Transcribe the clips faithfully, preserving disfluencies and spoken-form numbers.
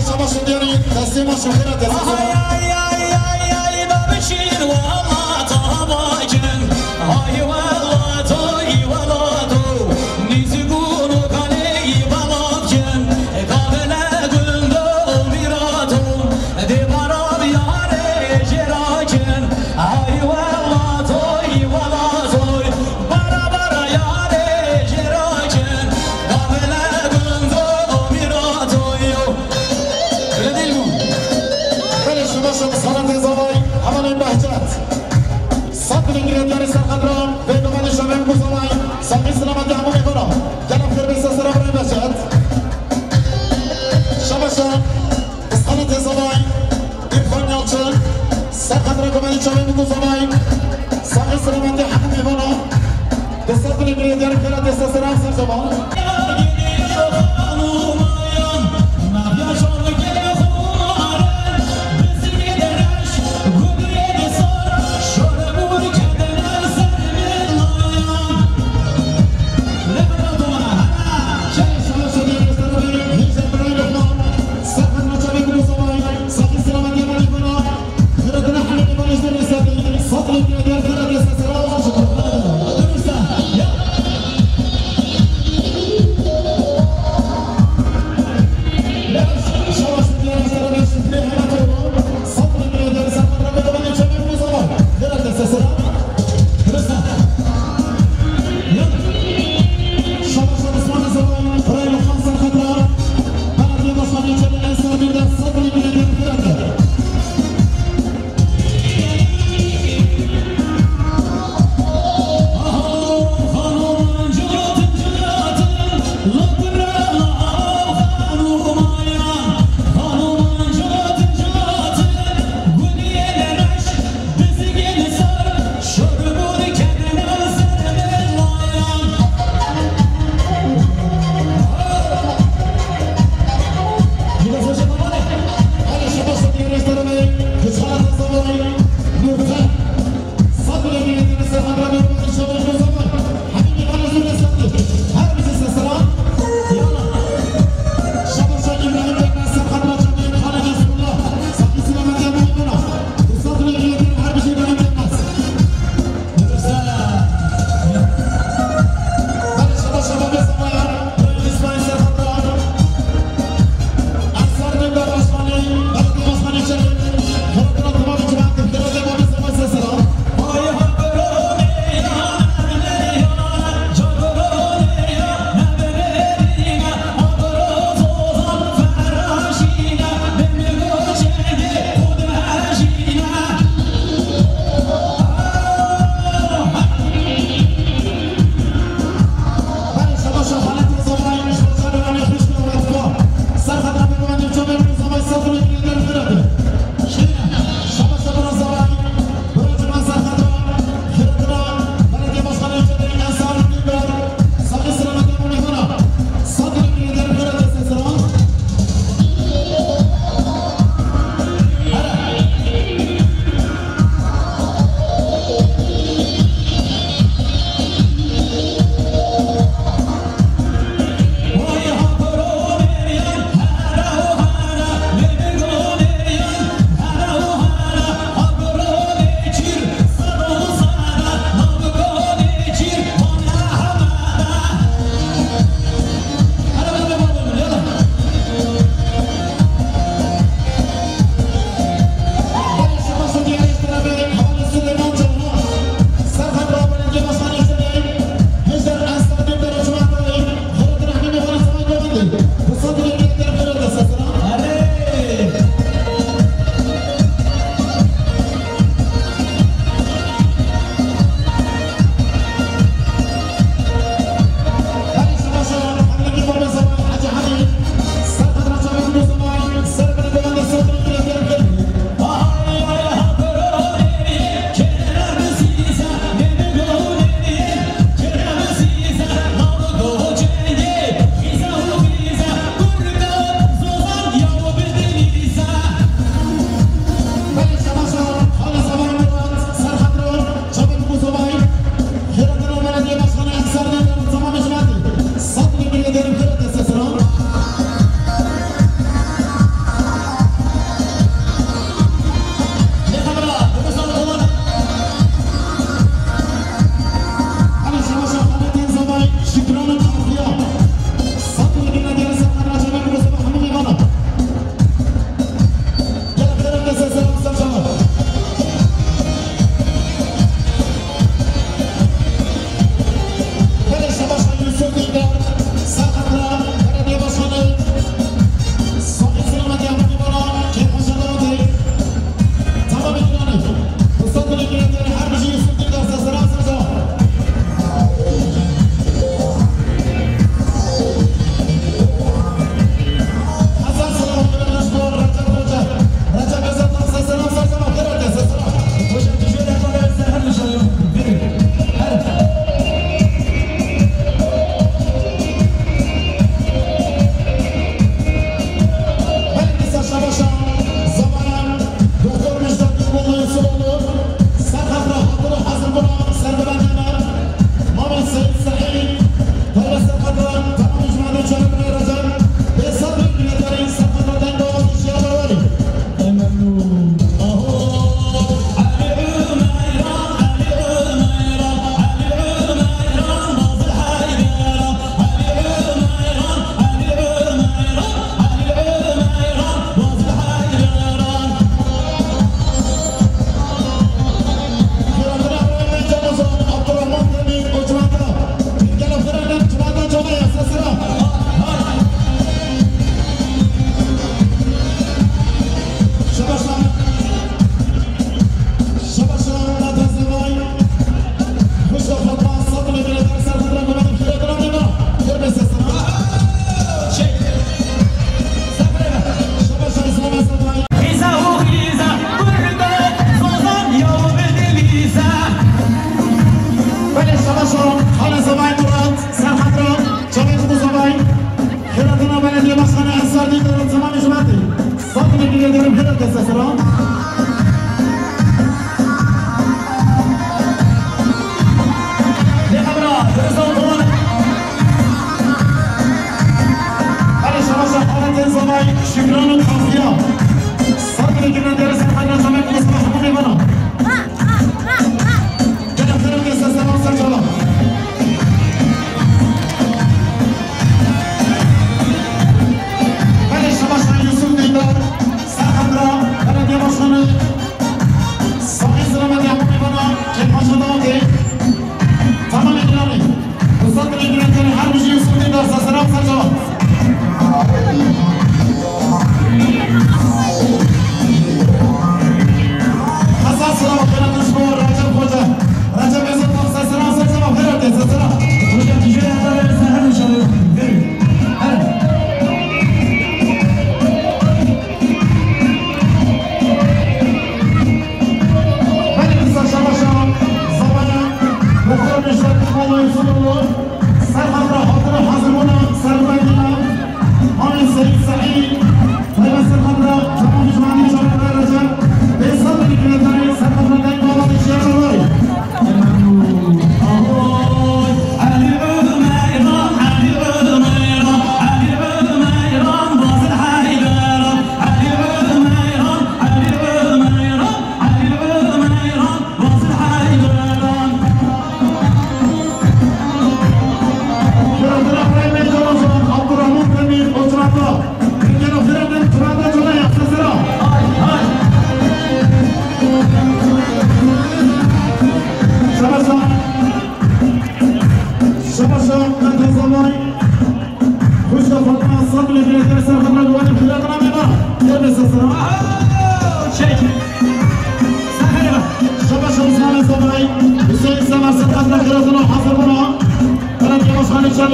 Şabaş û diyarî, destê baş û xêra destê. Ay, ay, ay, ay, ay, babişîr, wela tabakin. Ay, wela toy, wela to. Nîzikûn û kalê, wela kin. Kavele gundo mîrato. Dê bara diyarê jêrakin. Ay, wela toy, wela toy. Bara bara yarê jêrakin. Kavele gundo mîrato yo. Öyle değil mi? Belê şima şo bi sanatê zavay, hevalên Behcet. Sed bin girê diyarê Serxedra, vê domanê şevên ku zavay, saxî selametê hemû mêvana. Gelek xêr bê ser sera birê Behcet. Şima şo bi sanatê zavay, Îrfan Yalçın, Serxedra domanê şevên ku zavay, saxî selametê hemû mêvana. Bi sed bin girê diyarê xêra destê ser Serxedra.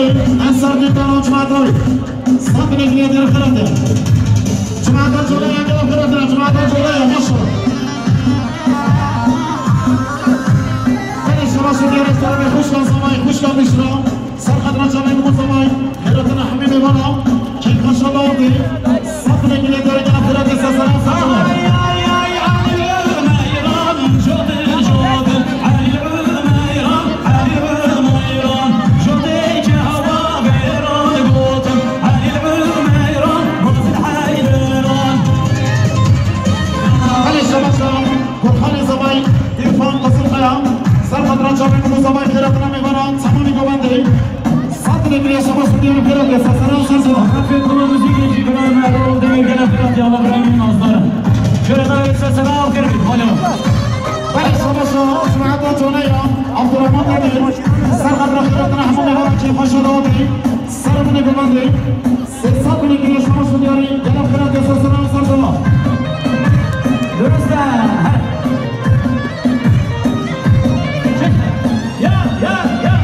Ensar Dîtano Cumatoy. Sat binê gilê dêr xirate. Cumata Colaya gel xirate, Cumata Colaya, maşallah. Belê şebaş û diyarê serê xuşka Zamay, xuşka Bişra. Ser xetra çavên Mûzamay, xêratina hemî mêvana, keyfa şada û dê. Sat binê gilê dêr gel xirate, ser seran ser seran. Belê şebaş e, Gurxanê Zamay, Îrfan Qizilkaya, ser xetra çavên Mûzamay, xêratina mêvana, çemanê govendê. Sat binê gilê şebaş û diyarê xêrate, ser seran ser seran. Afiyet olsun, müzik için kral Merdo, Demir gelen Fırat, ya Allah, Ibrahim Nazlar. Şöyle davet, ses selam, alkış. Alo. Belê şebaş e, Cumata Colaya, Abdurrahman Demir, ser xetra xêratina hemû mêvana, keyfa şada û dê. Ser binê govendê. Sê sed binê gilê şebaş û diyarê gel xirate, ser seran ser seran. Durust e. Ya, ya, ya.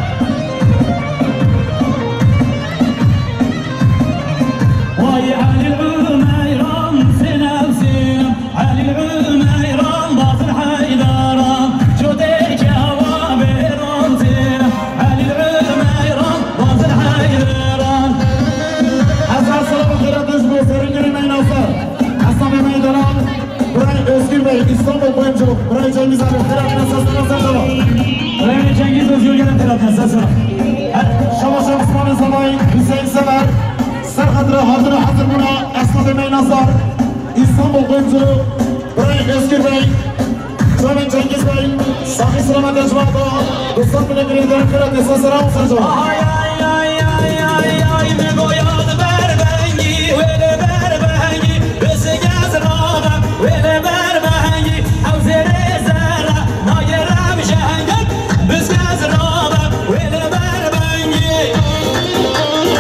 Vay Elî Umeyran, Zeynep Zeynep. Elî Umeyran, Bazil Heydara, Codê Kewa Bêrozê. Elî Umeyran, Bazil Heydara. Hezar selam û xêratê ji bo serî girî meynaser. Esnafê meydanan, Biray Özgür Bey, İstanbul Kuyumculuk, Biray Cengiz abi, xêratine ser seran ser seran. Biray Cengiz Özgür gelen xêratine ser seran. Şebaş e Osmanê Zamay, Hüseyin Sever, ser xetra hatin û hezir bûna, esnafê meynaser, İstanbul Kuyumculuk, Biray Özgür Bey, Çavên Cengiz Bey, saxî selamet e civata, dostan bile girê der xira desa sera û serca. Ay, ay, ay, ay, ay, ay, mi goya li ber bengî, wê li ber bengî, bisigez rabe, wê li ber bengî, ew zêrê zere, nagere bi jehengek, bisigez rabe, wê li ber bengî.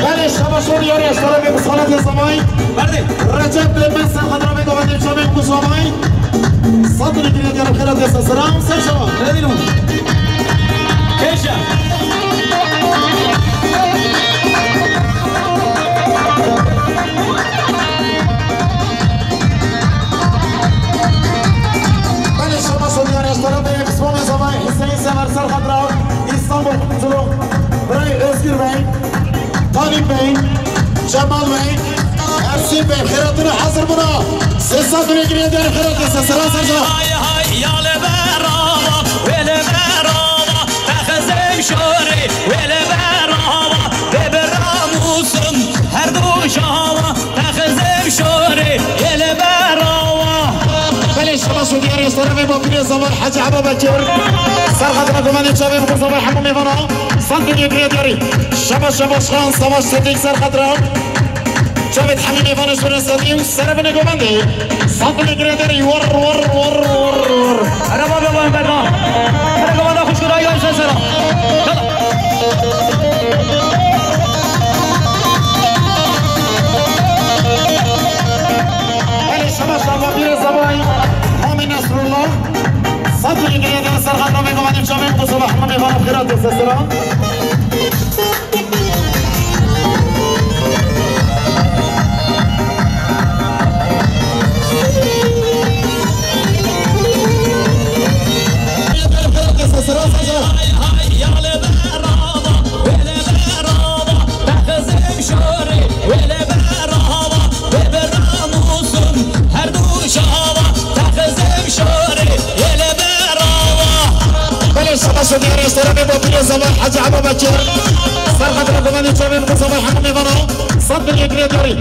Belê, şebaş û diyarê eştara bê bi saletê Zamay. Berdê. Recep Bey, ben sen xetra bê govendê çavê ku Zamay. Sat û nîvî diyar xêra dê ser sera, ser şewa. Redîno. Keşa. Belê, şebaş û diyarê eştara bê, Bismamê Zamay, Hüseyin Sever, ser xetra, İstanbul, Kuzulu, Biray Özgür Bey, Talip Bey, Cemal Bey, Ersin Bey, xêratina hazir bûna. Sê sed û nîvî diyar xêra dê ser sera, ser şewa. Hay hay ya li berava, wê li berava, texizim şorê, wê li berava, bê bi ramûsim, her du şava, texizim şorê, yê li berava. Belê, şebaş û diyarê eştara bê bo pîrê Zamay Hecî Eba Bekir. Ser xetra govendê çavê ku Zamay hemû mêvana. Sat û nîvî diyarî. Şebaş, şebaş xan, Savaş Setik ser xetra. Çavê hemî mêvanê şûne sedî û sere binê govendê. Sat binê girê derî, wor, wor, wor, wor, wor. Here bavê wan berdan. Here govenda xwişk û dayî ser sera. Yala. Belê, şebaş, şebaş, pîrê Zamay, Mamê Nesrullah. Sat binê girê derî ser xetra bê govendê çavê ku Zamay hemû mêvana xêra dê ser sera. Belê, şebaş û diyarê eştara bê bo pîrê Zamay Hecî Eba Bekir. Ser xetra govendê çavê ku Zamay hemû mêvana. Sat binê girê derî.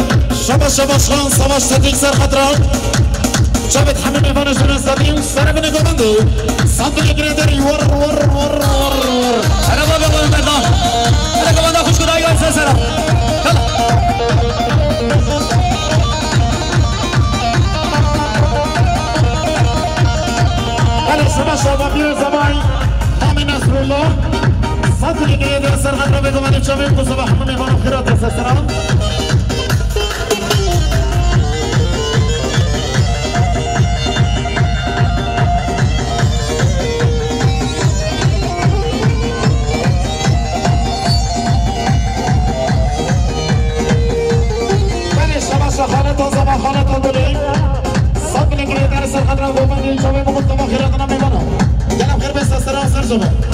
Şebaş, şebaş xan, Savaş Setik ser xetra. Çavê hemî mêvanê şûne sedî û sere binê govendê. Sat binê girê derî, wor, wor, wor, wor, wor. Here bavê wan berdan. Here govenda xwişk û dayî ser sera. Yala. Belê, şebaş, şebaş, pîrê Zamay, Mamê Nesrullah. Sat binê girê derî ser xetra bê govendê çavê ku Zamay hemû mêvana xêra dê ser sera. Table.